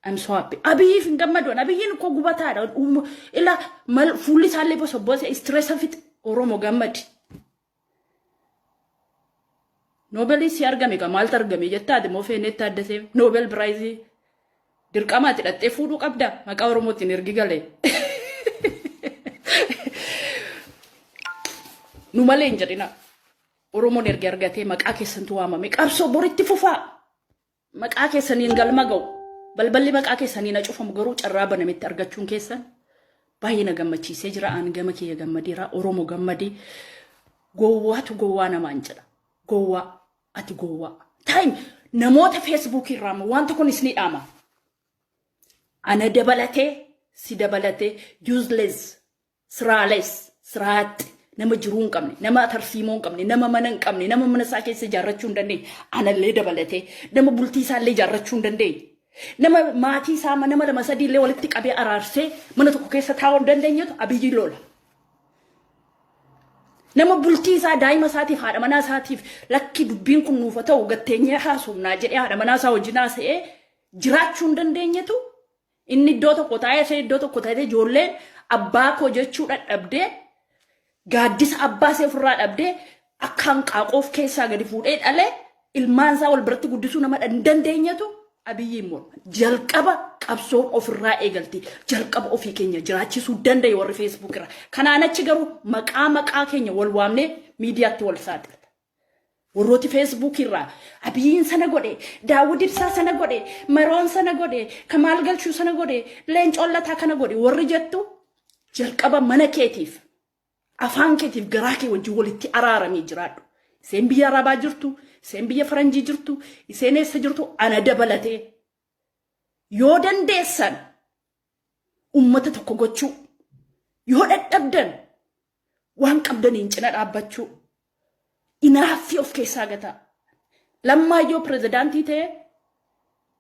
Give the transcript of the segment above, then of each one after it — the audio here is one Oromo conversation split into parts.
I'm so happy. Abiyyiif hin gammadu. Abiyyiin koo gubataadha. Ila mal fuulli isaallee bosobbose stressa fixe. Oromo gammadi. Noobelii si argame ka maaltu argame jettaati moo feenetti taaddasee Noobel piraayizii dirqama ati dhattee fuudhuu qabda maqaa Oromootiin ergi galee. Nu malee hin jedhina. Oromoon ergi argatee maqaa keessantu waamame qabsoo boritti fufaa. Maqaa keessaniin galma ga'u. Balballi maqaa keessanii na cufamu garuu carraa banametti argachuun keessan baay'ee na gammachiisee jira. Aan gama kiyya gammadeera. Oromo gammadee. Gowwaatu gowwaa namaan jedha. Gowwaa. Ati gowwaa. Taayim namoota feesbuukii irraa immoo waan tokkoon isinii dhaama. Ana dabalatee si dabalatee useless Siraales, siraaxxi, nama jiruu hin qabne, nama tarsiimoo hin qabne, nama mana hin qabne, nama mana isaa keessa ijaarrachuu hin dandeenye, anallee dabalatee, nama bultii isaallee ijaarrachuu hin dandeenye, nama maatii isaa nama lama sadii illee walitti qabee araarsee mana tokko keessa taa'uu hin dandeenyetu Abiyyi lola. Nama bultii isaa daa'ima isaatiif haadha manaa isaatiif lakki dubbiin kun nuuf haa ta'u gatteenyee haasofnaa jedhee haadha manaa isaa wajjin haasa'ee jiraachuu hin dandeenyetu Inni iddoo tokko taa'ee isheen iddoo tokko taatee ijoolleen abbaa koo jechuu dhadhabdee gaaddisa abbaa ishee ofirraa dhabdee akka hanqaaquu of keessaa gadi fuudhee dhalee ilmaan isaa wal biratti guddisuu nama hin dandeenyetu Abiyyiin morma. Jalqaba qabsoon ofirraa eegalti. Jalqaba ofii keenya jiraachisuu danda'e warri Facebook irra. Kanaan achi garuu maqaa maqaa keenya wal waamnee miidiyaatti wal saaxila. Warrooti Facebook irraa Abiyyiin sana godhe, Daawud Ibsaa sana godhe, Maroon sana godhe, Kamaal Galchuu sana godhe, Leencoon Lataa kana godhe warri jettu jalqaba mana keetiif afaan keetiif garaa kee wajjin walitti araaramii jiraadhu. Isheen biyya Arabaa jirtu, isheen biyya Faranjii jirtu, isheen eessa jirtu ana dabalatee yoo dandeessan ummata tokko gochuu yoo dadhabdan waan qabdaniin cina dhaabbachuu inaaffii of keessaa gataa. Lammaa yoo pirezidaantii ta'e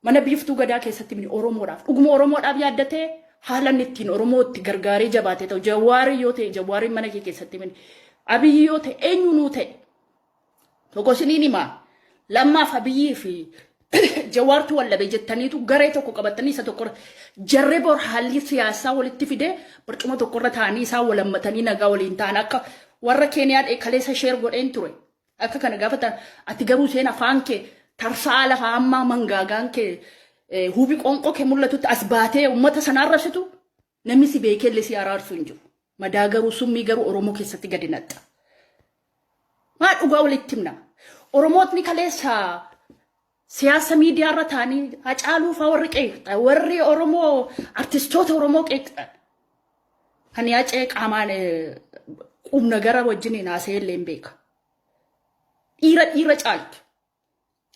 mana biiftuu gadaa keessatti mini Oromoodhaaf dhuguma Oromoodhaaf yaaddatee haala inni ittiin Oromoo itti gargaaree jabaatee ta'u Jawaarii yoo ta'e Jawaariin mana kee keessatti mini Abiyyi yoo ta'e eenyuunuu ta'e Tokko isiniin himaa. Lammaaf Abiyyii fi Jawaartu wal dhabe jettaniitu garee tokko qabatanii isa tokko jarree bor haalli siyaasaa walitti fidee barcuma tokkorra taa'anii isaan wal hammatanii nagaa waliin ta'an akka warra Keeniyaa kaleessa sheer godheen ture. Akka kana gaafa ta'an ati garuu seen afaan kee tarsa'aa lafaa ammaa mangaagaan kee huubi qoonqoo kee mul'atutti as baatee uummata sana arrabsitu namni si beekellee si araarsu hin jiru. Madaa garuu summii garuu Oromoo keessatti gadi naxxa. Maa dhugaa walitti himna. Oromootni kaleessa siyaasa miidiyaa irra taa'anii Hacaaluu fa'aa warri qeeqxan warri Oromoo artistoota Oromoo qeeqxan. Kan Hacee qaamaan qubna gara wajjiniin haasa'ee illee hin beeka. Dhiira dhiira caaltu.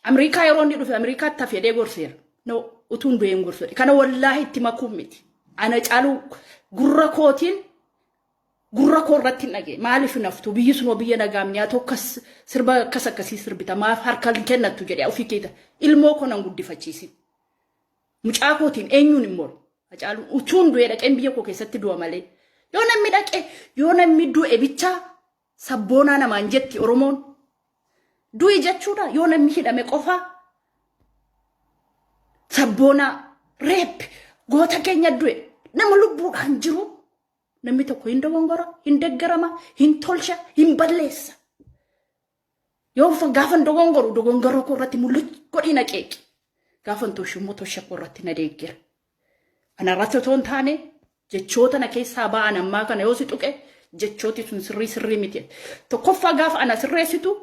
Ameerikaa yeroo inni dhufe Ameerikaatti hafi jedhee gorseera. No utuun du'ee hin gorsu. Kana wallaahi itti makuun miti. Ana caaluu gurra kootiin gurra koo irratti hin dhagee. Maaliif hin haftu? Biyyi sunoo biyya nagaam nyaatu akkas sirba akkas akkasii sirbita. Maaf harka hin kennattu jedhee ofii keeta. Ilmoo koo nan guddifachiisin. Mucaa kootiin eenyuun hin moru. Hacaaluun utuun du'ee dhaqeen biyya koo keessatti du'a malee. Yoo namni dhaqe yoo namni du'e bichaa Sabboonaa namaan jetti Oromoon. Du'i jechuudha yoo namni hidhame qofaa. Sabboonaa reep goota keenya du'e nama lubbuudhaan jiru namni tokko hin dogongora, hin deggerama, hin tolcha, hin balleessa. Yoo gaafan dogongoru dogongora koo irratti mul'u godhii na qeeqi. Gaafan toshu immoo tosha koo irratti na deeggera. Ana irratti otoo hin taane jechoota na keessaa ba'an ammaa kana yoo si tuqe jechooti sun sirrii sirrii miti. Tokkoffaa gaafa ana sirreessitu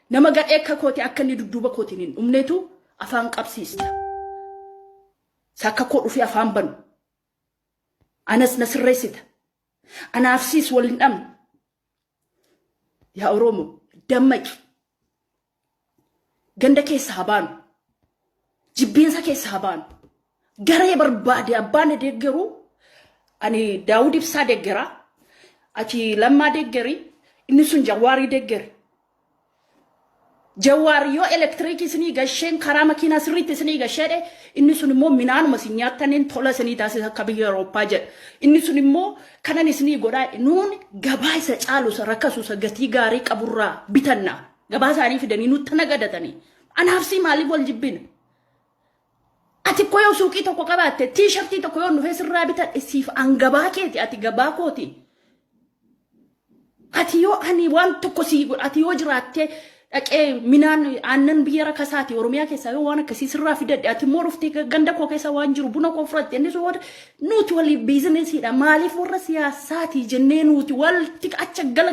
nama gadhee akka kooti akka inni dudduuba kootiin hin dhumneetu afaan qabsiista. Isa akka koo dhufee afaan banu. Anas na sirreessita. Anaaf siis wal hin dhabnu. Yaa Oromoo dammaqi. Ganda keessa haa baanu. Jibbiinsa keessa haa baanu. Garee barbaade abbaan deeggaru ani Daawud Ibsaa deeggera. Ati Lammaa deeggeri. Inni sun Jawaarii deeggeri. Jawaar yoo elektiriikii isinii gasheen karaa makiinaa sirriitti isinii gasheedhe inni sun immoo minaanuma isin nyaattaniin tola isinii taasisa akka biyya Awurooppaa jedha. Inni sun immoo kanan isinii godhaa nuun gabaa isa caalu isa rakasu isa gatii gaarii qaburraa bitanna. Gabaa isaanii fidanii nutti nagadatanii. Anaaf sii maaliif wal jibbina? Ati koo yoo suuqii tokko qabaatte, T-shirtii tokko yoo dhufee sirraa bitadhe, siif an gabaa keeti, ati gabaa kooti. Ati yoo ani waan tokko sii godha, ati yoo jiraattee dhaqee minaan aannan biyya rakasaati Oromiyaa keessaa yoo waan akkasii sirraa fidadhe, ati immoo dhuftee ganda koo keessa waan jiru buna koo fudhatte, inni sun nuti walii businessiidha. Maaliif warra siyaasaati jennee nuti walitti acha gala?